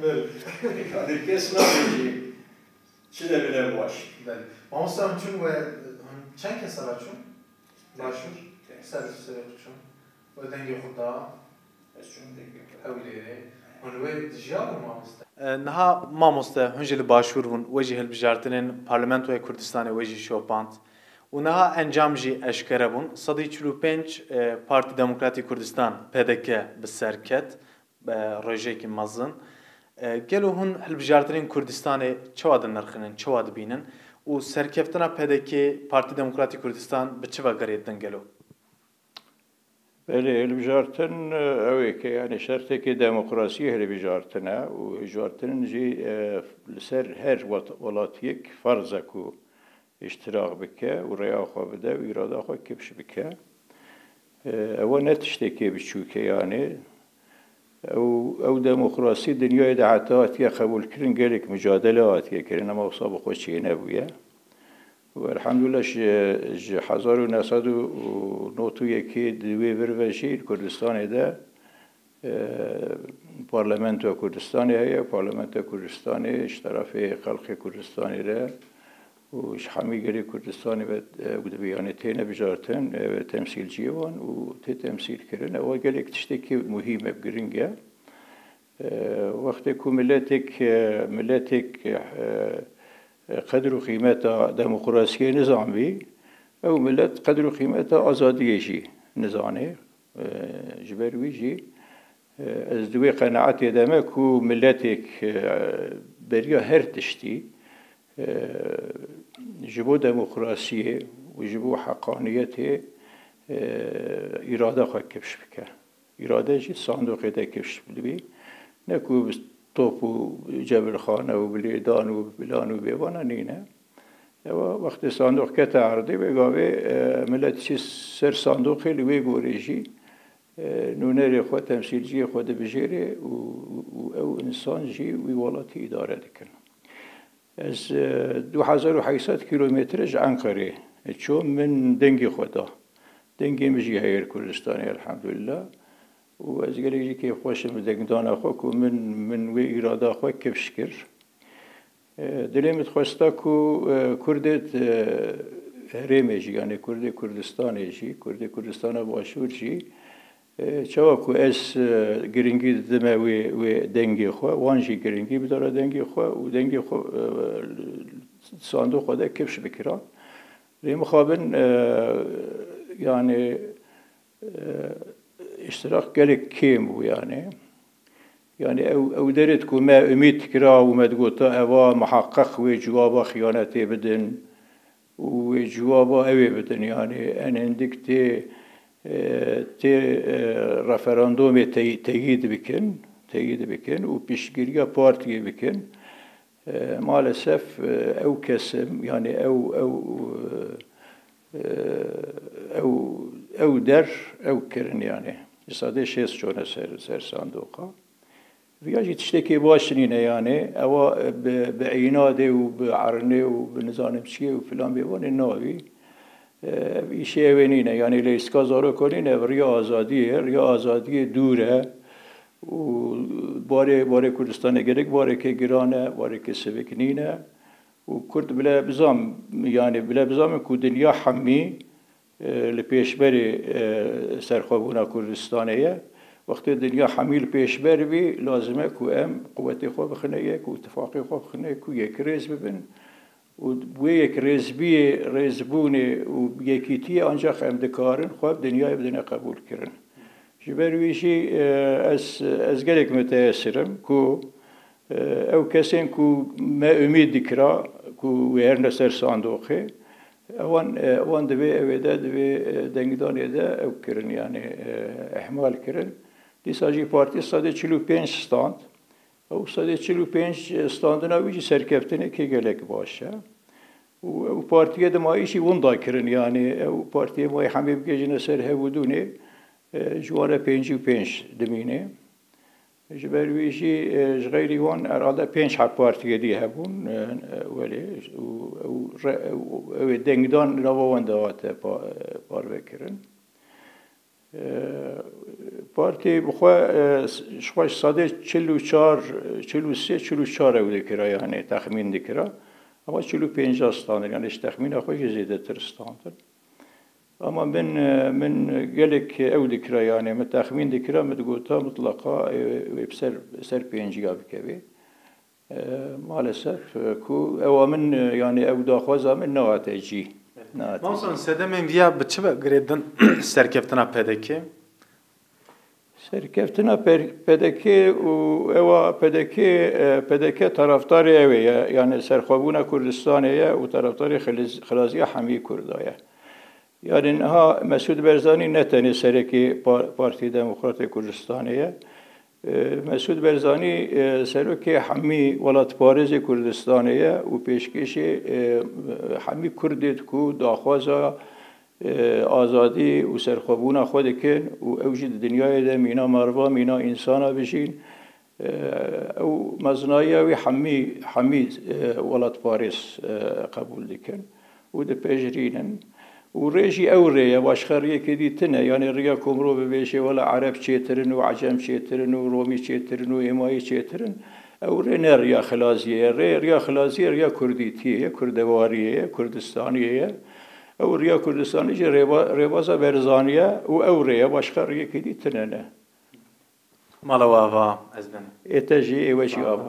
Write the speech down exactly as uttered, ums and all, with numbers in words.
Belê. Yani kes nabêjî çi de bile baş. Belê. Mamoste hûn çûn we, hûn çend kes re çûn? Başûr? Ser, serê xwe çûn. We dengê xwe da. Ez çûm dengê xwe. Hewlêrê. Hûn wê dijiyabûn mamoste? E, niha mamoste, hûn jî li Başûr bûn, we jî hilbijartinên Parlamentoya Kurdistanê we jî şopand. Û niha encam jî eşkere bûn. Sedî çil û pênc, e, Partî Demokratî Kurdistan, P D K, bi ser ket, e, rojekî mezin. E, gelo hûn hilbijartinên Kurdistanê çawa dinirxînin, çawa dibînin û serkeftina P D K, Partî Demokratî Kurdistan, bi çi ve gerê din gelo? Belê, hilbijartin, e, ew ê ke, yani, şertekê demokrasiyê hilbijartin e û hilbijartin jî, e, li ser her wat-, welatiyek ferz e ku îştirak bike û rêya xwe bide û îrada xwe kifş bike. E, ew ne tiştekê biçûk e, yani. Ew, ew demokrasî dinyayê de heta hatiye qebûlkirin, gelek micadele hatiye kirin, ema wisa bi xwe çênebûye. Û elhamdulillah ji, ji hezar û neh sed û nod û yekê di wê vir ve jî li Kurdistanê de, e, Parlamentoya Kurdistanê heye. Parlamentoya Kurdistanê ji terefê xelkê Kurdistanê re û ji hemî gelê Kurdistanê ve, e, ew dibê, yani, têne bijartin, e, temsîlciyê wan û tê temsîlkirin. Ew gelek tiştekî muhîm e, giring e. E, wextê ku miletek, e, miletek, e, e, qedr û qîmeta demokrasiyê nizanbî, ew milet qedr û qîmeta azadiyê jî nizane. E, ji ber wî jî, e, ez di wê qenaetê de me ku miletek, e, beriya her tiştî, e, ji bo demokrasiyê û ji bo heqaniyetê, e, îrada xwe kifş bike. Îrade jî sandoqê de kifş bibî. Ne ku bi top û cebilxane û bi lêdan û bi plan û bêvana nîne. Ewa wextê sandoq kete erdê, wê gavê, e, milet jî ser sandoqê li wê gorê jî, e, nûnerê xwe, temsîlciyê xwe dibijêrê û, û ew însan jî wî welatî îdare dikin. Ez, e, du hezar û heyt sed kîlometre ji Enqerê çûm, min dengê xwe da. Dengê min jî heye li Kurdistanê, elhamdulillah. Û ez gelek jî kêfxweş im bi dengdana xwe ku min, min wê îrada xwe kifş kir. E, dilê min dixwesta ku, e, Kurdê, e, herêmê jî, yanî Kurdê Kurdistanê jî, Kurdê Kurdistana Başûr jî, e, çawa ku ez, e, giringî didime wê, wê dengê xwe, wan jî giringî bidara dengê xwe û dengê xwe, e, sandoqa de kifş bikira. Lê mixabin, e, yanî, e, îştirak gelek kêm bû, yanî. Yanî ew, ew derê ku me umîd dikira û me digota eva miheqeq wê civaba xiyanetê bidin û wê civaba ew ê bidin. Yanî en hindik tê, e, tê, e, referandûmê tey-, teyîd bikin, teyîd bikin û piştgiriya partiyê bikin. E, maalesef, e, ew kesim, yanî ew, ew, e, ew, ew der, ew kirin, yanî ji sedê şêst çûne ser, ser sandoqa. Viya jî tiştekî baş nîne, yanî ewa bi, bi înadê û bi ernê û bi nizanim çiyê û filan bêvanê nabî. E, ev îşê ew ê nîne, yanî leyîstika zarokan nîne, ev riya azadiyê ye, riya azadiyê dûr e û barê, barê Kurdistanê gelek barekê giran e, barekê sivik nîne. Û Kurd bile bizan, yanî bile bizanin ku dinya hemî, e, li pêşberê, e, serxwebûna Kurdistanê ye. Wextê dinya hemî li pêşber bî, lazim e ku em quwetê xwe bixine yek û tifaqê xwe bixine yek û yekrêz bibin. Û wê yekrêzbiyê, rêzbûnê û yekîtiyê ancax em dikarin xwe bi dinyayê bidine qebûlkirin. Ji ber wî jî, e, ez, ez gelek mutesir im ku, e, ew kesên ku me umîd dikira ku wê herine ser sandoqê, ewan, e, wan di vê ewê de, di vê, e, dengdanê de ew kirin, yanî, e, ihmal kirin. Dîsa jî partî sedê çil û pênc stand. Ew sedê çil û pênc standina wî jî serkeftinekê gelek baş e. Û ew partiyê dimayî jî winda kirin, yanî ew partiyê mayî hemê bigihîjine ser hevûdûnê, e, ji wan re pêncî û pênc dimîne. Ji ber wî jî, e, ji xeyrî wan herhalde pênc heb partiyê dî hebûn, e, welê û ew re-, ew, ew ê dengdan nava wan de hate pa-, parvekirin. Partî bi xwe, e, ji xwe ji sedê çil û çar, çil û sê, çil û çar ew dikira, yanî texmîn dikira. Ama çil û pênc standin, yanî ji texmîna xwe jî zêdetir standin. Ama min, e, min gelek ew dikira, yanî min texmîn dikira, min digota mutlaqa, e, wê bi ser, ser pênciya bikevê. E, maalesef, e, ku ewa min, e, yanî ew daxwaza min nehate cî. Nehate cî. Mamosta, sedemên viya bi çi ve girêdin serkeftina P D K? Serkeftina per-, P D K û ewa P D K, e, P D K taraftarê ew ê ye, yanî serxwebûna Kurdistanê ye û taraftarê xiliz-, xilaziya hemî Kurda ye. Yanî niha Mesûd Berzanî ne tenê serekê Pa-, Partî Demokratê Kurdistanê ye. E, Mesûd Berzanî, e, serokê hemî welatparêzê Kurdistanê ye û pêşkêşê, e, hemî Kurdê ku daxwaza, e, azadî û serxwebûna xwe dikin û ew jî di dinyayê de mîna merva, mîna însana bijîn. E, ew mezinayiya wî hemî, hemî, e, welatparêz, e, qebûl dikin û dipejirînin. Û rê jî ew rê ye, başqa riyekê dî tine. Yanî riya ku mirov bibêje, wela Ereb çêtirin û Ecem çêtirin û Romî çêtirin û Êmayî çêtirin. Ew rê ne riya xilaziyê ye. Rê, riya xilaziyê riya Kurdîtiyê ye, Kurdewariyê ye, Kurdistaniyê ye. Ew riya Kurdistanî jî rêba-, rêbaza Berzanî ye û ew rê ye, başqa riyekê dî tine ne. Mala we ava, ez denim. Ê te jî, ê we jî ava.